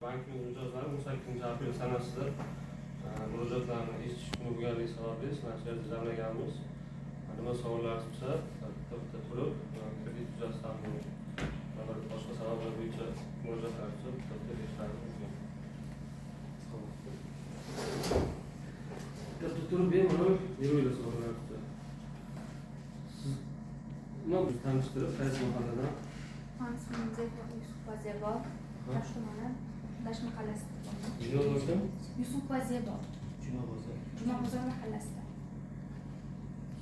Bankimiz mijozlari 18 aprel sanasida murojaatlarni eshitish kuni bo'lganligi sababli sizlarni shu yerda jamlaganmiz. Nima savollaringiz bo'lsa, bitta bitta turib, kredit yuzasidan va bir boshqa sabablar bo'yicha murojaatlar bo'lsa, bitta bitta berishlaringiz mumkin. Bitta turib bemalol beringlar savollar bo'lsa. Siz nima, bizni tanishtirib, qaysi mahalladan? Man ismim Zebo Yusupova Zebo. Tosh tumani, Dash mahallasida. Yo'l kim? Yusupova Zebo. Juma bozor. Juma bozor mahallasida.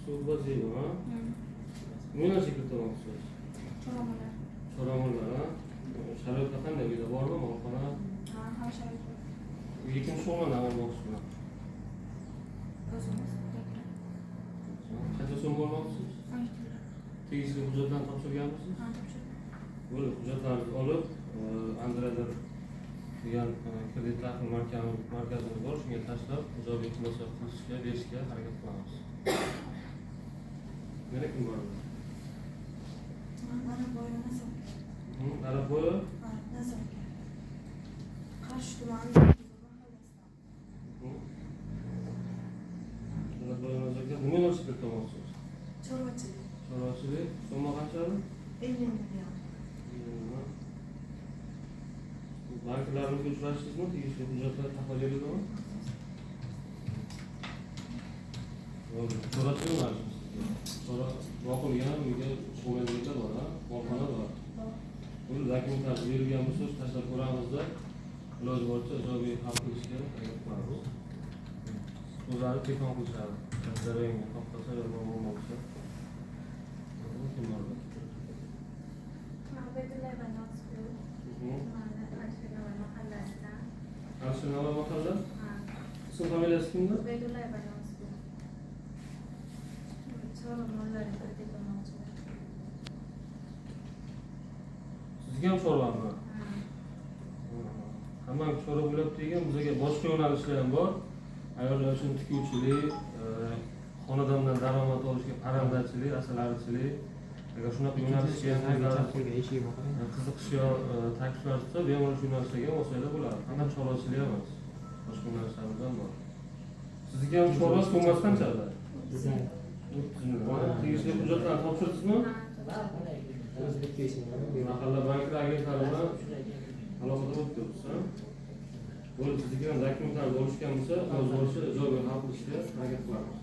Suhbat Zebo, ha? Nima narsa kiritamoqchisiz? Chorvalar. Chorvalar, ha? Sharoitlar qanday? Uyda bormi molxona? Ha, hamma sharoit bor. Uyga kim shug'ullanadi olmoqchisizmi? O'zimiz yakka. Qancha so'm olmoqchisiz? 12 million. Tegishli hujjatlarni topshirganmisiz? Ha, topshirdim. Bo'ldi, hujjatlarni olib, Andrador degan kredit tahlil markazimiz bor, shunga tashlab, ijobiy xulosa qilishga, berishga harakat qilamiz. Yana kim bor? Arabboy Nazokat. Arabboy? Ha, Nazokat. Qarshi tumani mahallasidan. Arabboy Nazokat, nima yo'nalishga kiritamoqchisiz? Chorvachilik. Chorvachilik, summa qancha? 50 million. Banklarimizga uchrashdingizmi? Tegishli hujjatlar tahlil berildimi? Bo'ldi. Chorvachilik yo'nalishi sizga. Chorva boqilgan, uyga shug'ullanganlar bor, ha? Molxona bor. Bor. Buni dokumentlar berilgan bo'lsa, tashlab ko'ramizda, iloji boricha ijobiy hal qilishga harakat qilamiz. O'zlari telefon qilishadi. Jarayonga to'xtasa yo muammo bo'lsa. Kim bor? Ubaydullayeva Nozgul, tumani Alisher Navoiy mahallasidan. Alisher Navoiy mahalla? Ha. Ism familiyasi kimda? Ubaydullayeva Nozgul. Chorva mollari kredit olmoqchiman. Sizga ham chorvami? Ha. Hamma chorva bo'lyapti degan, bizga boshqa yo'nalishlar ham bor. Ayollar uchun tikuvchilik, xonadondan daromad olishga parrandachilik, asalarichilik. Agar shunaqa yo'nalishga ham Chap qo'lga eshigi bor. Qiziqish yo takliflar chiqsa, bemalol shu yo'nalishlarga ham olsanglar bo'ladi. Faqat chorvachilik emas, boshqa yo'nalishlarimiz ham bor. Sizniki ham chorva, summasi qanchada? Bizdan 30 million. Tegishli hujjatlarni topshirdingizmi? Ha, topshirdim. O'zbek eshigi. Mahalla banklar agentlari bilan aloqada bo'lib turibsiz, ha? Bo'ldi, sizniki ham dokumentlarni olishgan bo'lsa, iloji boricha ijobiy hal qilishga harakat qilamiz.